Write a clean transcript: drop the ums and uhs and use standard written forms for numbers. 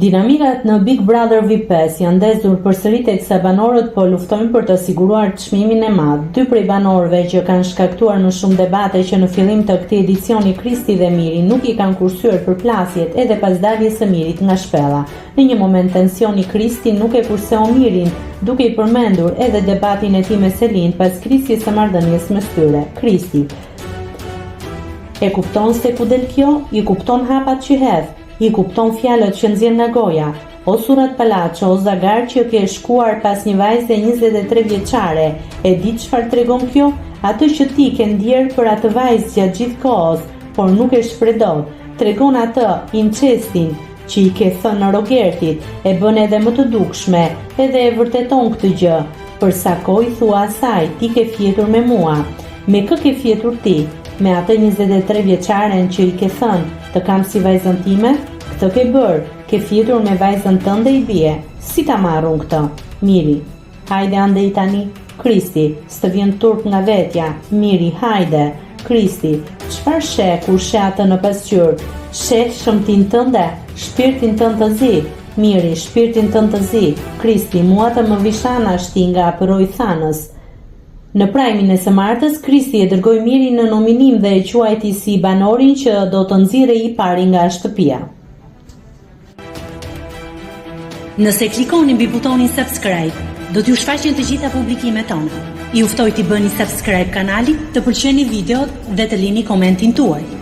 Dinamikat në Big Brother VIP 5 janë ndezur përsëri teksa banorët po luftojnë për të siguruar çmimin e madh. Dy prej banorëve që kanë shkaktuar më shumë debate që në fillim të këtij edicioni Kristi dhe Miri nuk i kanë kursyer përplasjet edhe pas daljes së Mirit nga shpella. Në një moment tensioni Kristi nuk e kurseu Mirin, duke i përmendur edhe debatin e tij me Selin pas krisjes së marrëdhënies mes tyre. Kristi E kupton se ku del kjo? I kupton hapat që hedh? I kupton fjalët që nxjerr nga goja? O surrat palaço, o zagar që ke shkuar pas një vajze 23 vjeçare, e di çfarë tregon kjo? Atë që ti ke ndjerë për atë vajzë gjatë gjithë kohës, por nuk e shpreh dot. Tregon atë incestin që i ke thënë Rogertit, e bën edhe më të dukshme, edhe e vërteton këtë gjë. Për sa kohë i thua asaj, ti ke fjetur me mua. Me kë ke fjetur ti? Me atë 23 vjeçaren që i ke thënë, të kam si vajzën time? Këtë ke bërë, ke fjetur me vajzën tënde i bie. Si ta marr unë këtë? Miri. Hajde andej tani. Kristi, s'të vjen turp nga vetja. Miri, hajde. Kristi, çfarë sheh kur sheh atë në pasqyrë? Sheh shëmtinë tënde, shpirtin tënd të zi. Miri, shpirtin tënd të zi. Kristi, mua të më vish anash ti nga përroi i Thanës. Në prajmin e së martës, Kristi e dërgoi Mirin në nominim dhe e quajti si banorin që do të nxirrej i pari nga shtëpia. Nëse klikoni mbi butonin subscribe, do t'ju shfaqen të gjitha publikimet tona. Ju ftoj t'i bëni subscribe kanalit, të pëlqeni videot dhe të lini komentin tuaj.